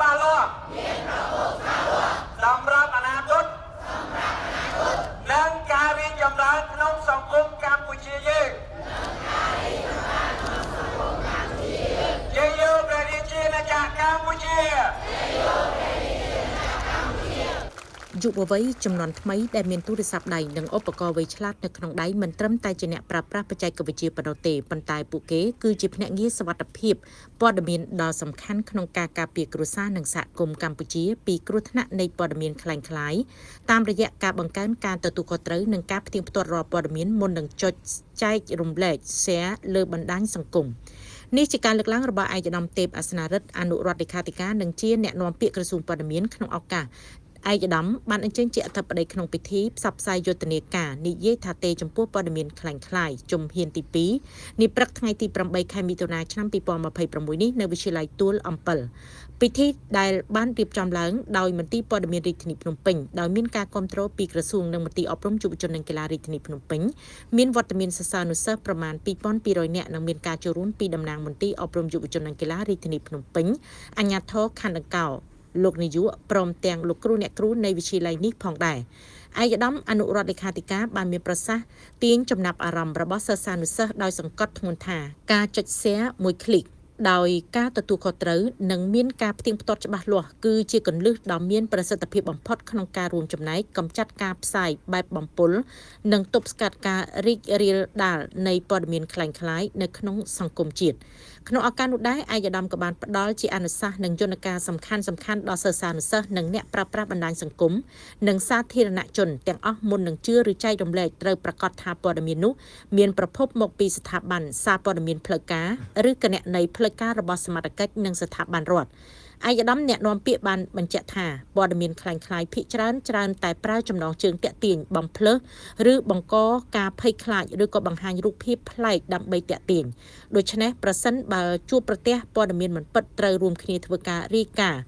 ច្បាស់លាស់សម្រាប់អនាគតនិងការរីកចម្រើនក្នុងសង្គមកម្ពុជាយើងជ័យយោព្រះរាជាណាចក្រកម្ពុជាយុវវ័យចំនួនថ្មីដែលមានទូរស័ព្ទដៃនិងឧបករណ៍វៃឆ្លាតនៅក្នុងដៃមិនត្រឹមតែជាអ្នកប្រើប្រាស់បច្ចេកវិទ្យាប៉ុណ្ណោះទេប៉ុន្តែពួកគេគឺជាភ្នាក់ងារសុវត្ថិភាពព័ត៌មានដ៏សំខាន់ក្នុងការការពារគ្រួសារនិងសហគមន៍កម្ពុជាពីគ្រោះថ្នាក់នៃព័ត៌មានក្លែងក្លាយតាមរយៈការបង្កើនការទទួលខុសត្រូវនិងការផ្ទៀងផ្ទាត់រាល់ព័ត៌មានមុននឹងចុចចែករំលែក share លើបណ្ដាញសង្គមនេះជាការលើកឡើងរបស់ឯកឧត្តមទេពអាសនារិទ្ធអនុរដ្ឋលេខាធិការនិងជាអ្នកនាំពាក្យក្រសួងព័ត៌មានក្នុងឱកាសឯកឧត្តមបានអញ្ជើញជាអធិបតីក្នុងពិធីផ្សព្វផ្សាយយុទ្ធនាការនិយាយថាទេចំពោះព័ត៌មានក្លែងក្លាយជំហានទី2នាព្រឹកថ្ងៃទី8ខែមិថុនាឆ្នាំ2026នេះនៅវិទ្យាល័យទួលអំពិលពិធីដែលបានរៀបចំឡើងដោយមន្ទីរព័ត៌មានរាជធានីភ្នំពេញដោយមានការគាំទ្រពីក្រសួងនិងមន្ទីរអប់រំយុវជននិងកីឡារាជធានីភ្នំពេញមានវត្តមានសិស្សានុសិស្សប្រមាណ2200នាក់និងមានការចូលរួមពីតំណាងមន្ទីរអប់រំយុវជននិងកីឡារាជធានីភ្នំពេញអាជ្ញាធរខណ្ឌដង្កោលោកនាយកព្រមទាំងលោកគ្រូអ្នកគ្រូនៃវិទ្យាល័យនេះផងដែរឯកឧត្តមអនុរដ្ឋលេខាធិការបានមានប្រសាសន៍ទាញចំណាប់អារម្មណ៍របស់សិស្សានុសិស្សដោយសង្កត់ធ្ងន់ថាការចុច share មួយคลิกដោយការទទួលខុសត្រូវនិងមានការផ្ទៀងផ្ទាត់ច្បាស់លាស់គឺជាគន្លឹះដ៏មានប្រសិទ្ធភាពបំផុតក្នុងការរួមចំណែកកម្ចាត់ការផ្សាយបែបបំពុលនិងទប់ស្កាត់ការរីករាលដាលនៃព័ត៌មានក្លែងក្លាយនៅក្នុងសង្គមជាតិក្នុងឱកាសនោះដែរឯកឧត្តមក៏បានផ្ដល់ជាអនុសាសន៍និងយន្តការសំខាន់ៗដល់សិស្សានុសិស្សនិងអ្នកប្រើប្រាស់បណ្ដាញសង្គមនិងសាធារណជនទាំងអស់មុននឹងជឿឬចែករំលែកត្រូវប្រាកដថាព័ត៌មាននោះមានប្រភពមកពីស្ថាប័នសារព័ត៌មានផ្លូវការឬគណនីផ្លូវការរបស់សមត្ថកិច្ចនិងស្ថាប័នរដ្ឋឯកឧត្តមអ្នកនាំពាក្យបានបញ្ជាក់ថាព័ត៌មានក្លែងក្លាយភាគច្រើនច្រើនតែប្រើចំណងជើងទាក់ទាញបំភ្លើសឬបង្កការភ័យខ្លាចឬក៏បង្ហាញរូបភាពប្លែកដើម្បីទាក់ទាញដូច្នេះប្រសិនបើជួបប្រទះព័ត៌មានមិនពិតត្រូវរួមគ្នាធ្វើការរាយការណ៍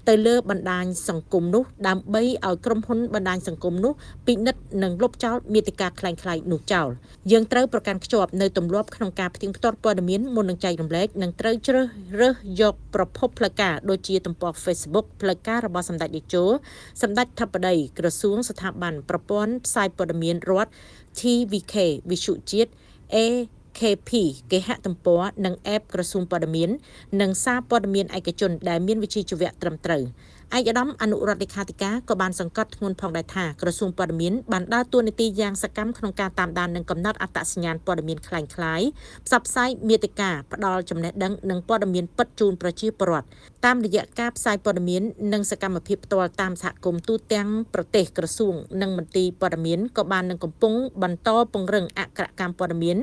ទៅលើបណ្ដាញសង្គមនោះដើម្បីឲ្យក្រុមហ៊ុនបណ្ដាញសង្គមនោះពិនិត្យនិងលុបចោលមាតិកាក្លែងក្លាយនោះចោលយើងត្រូវប្រកាន់ខ្ជាប់នៅទម្លាប់ក្នុងការផ្ទៀងផ្ទាត់ព័ត៌មានមុននឹងចែករំលែកនិងត្រូវជ្រើសរើសយកប្រភពផ្លូវការដូចជាទំព័រ Facebook ផ្លូវការរបស់សម្ដេចតេជោសម្ដេចធិបតីក្រសួងស្ថាប័នប្រព័ន្ធផ្សាយព័ត៌មានរដ្ឋ TVK វិទ្យុជាតិ AKP គេហទំព័រនិង App ក្រសួងព័ត៌មាននិងសារព័ត៌មានឯកជនដែលមានវិជ្ជាជីវៈត្រឹមត្រូវឯកឧត្តមអនុរដ្ឋលេខាធិការក៏បានសង្កត់ធ្ងន់ផងដែរថាក្រសួងព័ត៌មានបានដើរតួនាទីយ៉ាងសកម្មក្នុងការតាមដាននិងកំណត់អត្តសញ្ញាណព័ត៌មានក្លែងក្លាយផ្សព្វផ្សាយមាតិកាផ្ដល់ចំណេះដឹងនិងព័ត៌មានពិតជូនប្រជាពលរដ្ឋតាមរយៈការផ្សាយព័ត៌មាននិងសកម្មភាពផ្ទាល់តាមសហគមន៍ទូទាំងប្រទេសក្រសួងនិងមន្ទីរព័ត៌មានក៏បាននឹងកំពុងបន្តពង្រឹងអក្ខរកម្មព័ត៌មាន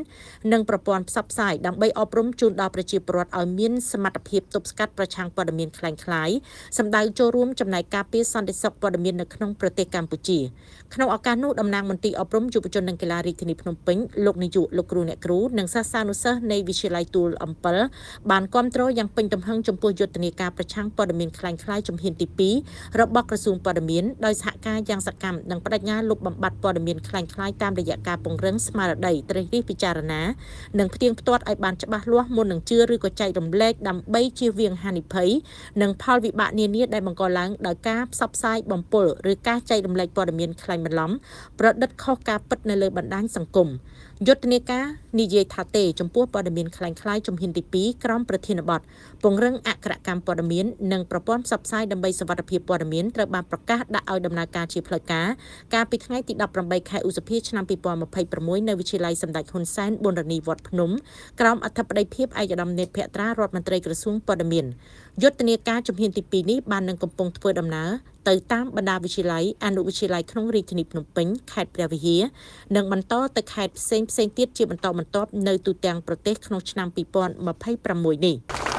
និងប្រព័ន្ធផ្សព្វផ្សាយដើម្បីអប់រំជូនដល់ប្រជាពលរដ្ឋឲ្យមានសមត្ថភាពទប់ស្កាត់ប្រឆាំងព័ត៌មានក្លែងក្លាយសម្ដៅចូលរួមចំណែកការពារសន្តិសុខព័ត៌មាននៅក្នុងប្រទេសកម្ពុជាក្នុងឱកាសនោះតំណាងមន្ទីរអប់រំយុវជននិងកីឡារាជធានីភ្នំពេញលោកនាយកលោកគ្រូអ្នកគ្រូនិងសិស្សានុសិស្សនៃវិទ្យាល័យទួលអំពិលបានគាំទ្រយ៉ាងពេញទំហឹងចំពោះយុទ្ធនាការប្រឆាំងព័ត៌មានក្លែងក្លាយជំហានទី2របស់ក្រសួងព័ត៌មានដោយសហការយ៉ាងសកម្មនិងបដិញ្ញាលុបបំបាត់ព័ត៌មានក្លែងក្លាយតាមរយៈការពង្រឹងស្មារតីត្រិះរិះពិចារណានិងផ្ទៀងផ្ទាត់ឲ្យបានច្បាស់លាស់មុននឹងជឿឬក៏ចែករំលែកដើម្បីជៀសវាងហានិភ័យនិងផលវិបាកនានាដែលបង្កឡើងដោយការផ្សព្វផ្សាយបំពុលឬការចែករំលែកព័ត៌មានក្លែងបន្លំប្រឌិតខុសការពិតនៅលើបណ្ដាញសង្គមយុទ្ធនាការនិយាយថាទេចំពោះព័ត៌មានក្លែងក្លាយជំហានទី2ក្រោមប្រធានបទពង្រឹងអក្ខរកម្មព័ត៌មាននិងប្រព័ន្ធផ្សព្វផ្សាយដើម្បីសុវត្ថិភាពព័ត៌មានត្រូវបានប្រកាសដាក់ឲ្យដំណើរការជាផ្លូវការកាលពីថ្ងៃទី18ខែឧសភាឆ្នាំ2026នៅវិទ្យាល័យសម្ដេចហ៊ុនសែនប៊ុនរ៉ានីវត្តភ្នំក្រោមអធិបតីភាពឯកឧត្តមនេតភក្ត្រារដ្ឋមន្ត្រីក្រសួងព័ត៌មានយុទ្ធនាការជំហានទី2នេះបាននឹងកំពុងធ្វើដំណើរទៅតាមបណ្ដាវិទ្យាល័យអនុវិទ្យាល័យក្នុងរាជធានីភ្នំពេញខេត្តព្រះវិហារនិងបន្តទៅខេត្តផ្សេងៗទៀតជាបន្តបន្ទាប់នៅទូទាំងប្រទេសក្នុងឆ្នាំ2026នេះ។